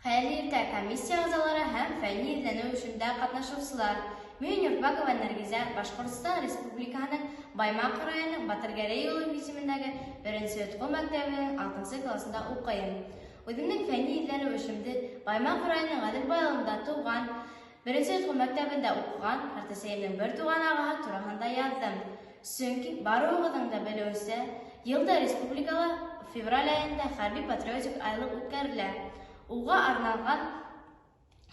Хәйерле иртә, комиссия ағзалары һәм фәнни эҙләнеү эшендә ҡатнашыусылар! Мин Йортбакова Нәргизә, Башҡортостан Республикаһының Баймаҡ районының Батыргәрәй улы исемендәге беренсе Йотҡол мәктәбенең алтынсы класында уҡыйым. Үҙемдең фәнни эҙләнеү эшемде Баймаҡ районының Ғәҙелбай ауылында тыуған, беренсе Йотҡол мәктәбендә уҡыған ҡартәсәйемдең бер туған ағаһы тураһында яҙҙым. Сөнки, барыуығыҙҙың да белеүенсә, йыл да республикала февраль айында хәрби-патриотик айлыҡ үткәрелә. Уға арналған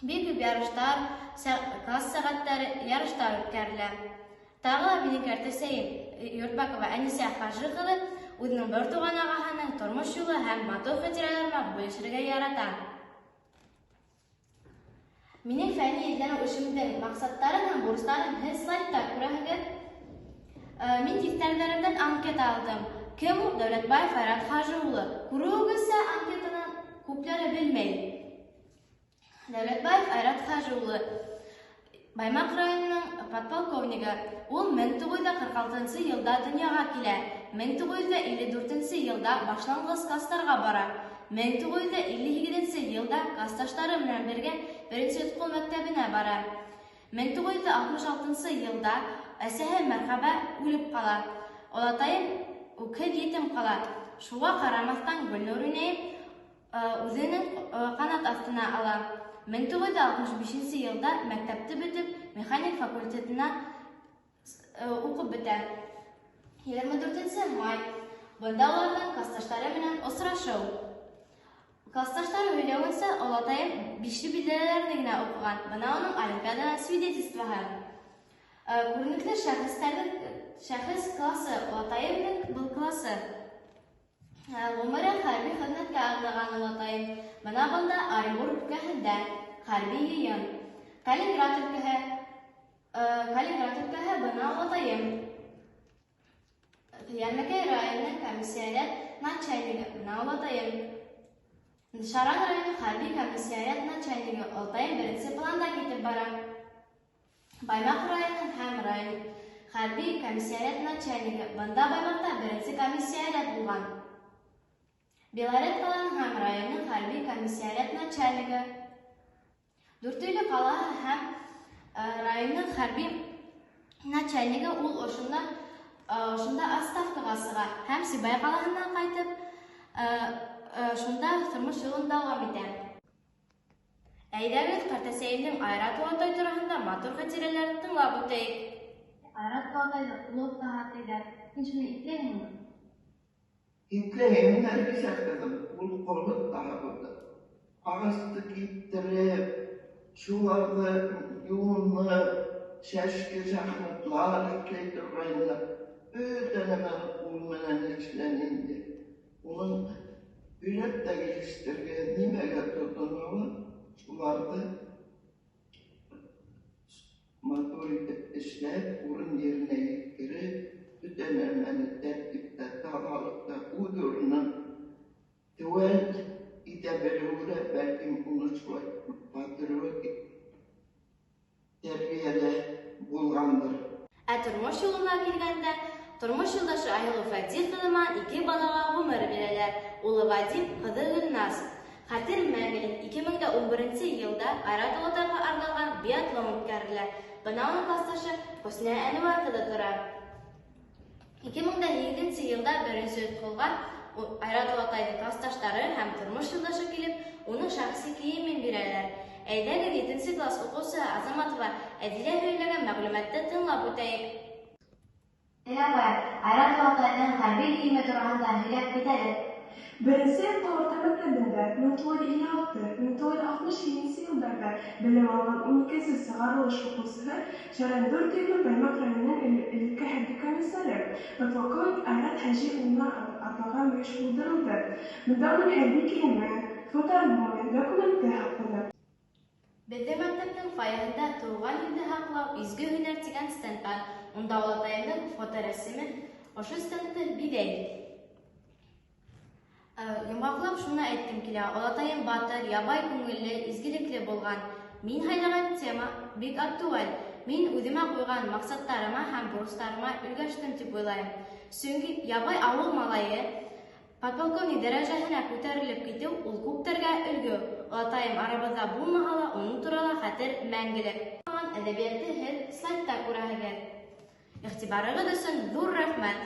бик күп ярыштар, класс сәғәттәре, ярыштар үткәрелә. Тағы ла минең кәртәсәйем Йортбакова Әнисә Хажы ҡыҙы үҙенең бер туған ағаһының тормош юлы һәм матур хатирәләре менән бүлешергә ярата. Минең фәнни эҙләнеү эшемдең маҡсаттарын һәм бурыстарын һеҙ слайдта күрәһегеҙ. Мин тиҫтәрҙәремдән анкета алдым. Кем ул Дәүләтбаев Айрат Хажы улы? Күреүегеҙсә, анкетаны күпләре белмәй. Дәүләтбаев Айрат Хажы улы Баймаҡ районының подполковнигы. Ул 1946 йылда дөньяға килә. 1954 йылда башланғыс класстарға бара. 1958 йылда классташтары менән бергә беренсе Йотҡол мәктәбенә бара. 1966 йылда әсәһе Мәрхәбә үлеп ҡала. Олатайым үкһеҙ етем ҡала. Шуға ҡарамаҫтан, Гөлнур инәйем үҙенең ҡанат аҫтына ала. 1965 йылда мәктәпте бөтөп, механик факультетына уҡып бөтә. 24 май. Бында уларҙың классташтары менән осрашыу. Классташтары һөйләүенсә, олатайым бишле билдәләрҙе генә уҡыған. Бына уның олимпиаданан свидетельствоһы. Күренекле шәхестәрҙең шәхес классы, олатайымдың был классы. Ғүмере хәрби хеҙмәткә арнаған олатайым. Бына бында Оренбург өлкәһендә хәрби йыйын. Калининград өлкәһе, Калининград өлкәһе, бына олатайым. Йәрмәкәй районы комиссариат начальнигы, бына олатайым. Шаран районы хәрби комиссариат начальнигы, олатайым беренсе планда китеп бара. Баймаҡ районы һәм район хәрби комиссариат начальнигы, бында Баймаҡта беренсе комиссариат булған. Белорет ҡалаһының һәм районының хәрби комиссариат начальнигы. Дүртөйлө ҡалаһы һәм районның хәрби начальнигы, ул ошонда отставкаға сыға һәм Сибай ҡалаһына ҡайтып, шунда тормош юлын дауам итә. Әйҙәгеҙ, ҡартәсәйемдең Айрат олатай тураһында матур хәтирәләрен тыңлап үтәйек. Айрат олатайҙы ҡул оҫтаһы тиҙәр. Һин шуны иҫләйһеңме? Иҫләйем, Нәргизә ҡыҙым, ул ҡул оҫтаһы булды. Ағасты киптереп, шуларҙы юнып, шәшке-шахматлар эшләй торғайны. Бөтә нәмәне ҡул менән эшләне инде. Уның һөйләп тә килештерге, нимәгә тотоноуы, шуларҙы матур итеп эшләп, урын еренә еткереп, бөтә нәмәне тәртиптә, таҙалыҡта, үҙ урынын теүәл итә белеүе лә, бәлкем, уны шулай патриотик тәрбиәлә булғандыр. Ә тормош юлына килгәндә, тормош юлдашы Айһылыу Фәтих ҡыҙы менән ике балаға ғүмер бирәләр. Улы Вадим, ҡыҙы Гөлназ. Хәтер мәңгелек. 2011 йылда Айрат олатайға арналған биатлон үткәрелә. Бына уның класташы Хөснә Әнүәр ҡыҙы тора. 2008 йылда беренсе Йотҡолға Айрат олатайҙың класташтары һәм тормош юлдашы килеп, уның шәхси кейемен бирәләр. Әйҙәгеҙ, етенсе класс уҡыусыһы Азаматова Әҙилә һөйләгән мәғлүмәтте тыңлап үтәйек. Әйҙә, Айрат олатайҙың хәрби кейеме тураһында һөйләп кит әле. Беренсе Йотҡол урта мәктәбендә 1956-1967 йылдарҙа белем алған 12-нсе сығарылыш уҡыусыһы Шаран Дүртөйлө Баймаҡ районының элекке хәрби комиссары, подполковник Айрат Хәжи улына арналған мөйөш булдырылды. Бында уның хәрби кейеме, фотоальбомы, документы һаҡлана. Беҙҙең мәктәптең фойеһында «Тыуған илде һаҡлау — изге һөнәр» тигән стенд бар. Унда олатайымдың фоторәсеме ошо стендты биҙәй. Йомғаҡлап шуны әйткем килә: олатайым батыр, ябай күңелле, изгелекле булған. Мин һайлаған тема бик актуаль. Мин үҙемә ҡуйған маҡсаттарыма һәм бурыстарыма өлгәштем тип уйлайым. Сөнки ябай ауыл малайы подполковник дәрәжәһенә күтәрелеп китеү ул күптәргә өлгө. Олатайым арабыҙҙа булмаһа ла, уның турала хәтер мәңгелек. Әҙәбиәтте һеҙ слайдта күрәһегеҙ. Иғтибарығыҙ өсөн ҙур рәхмәт.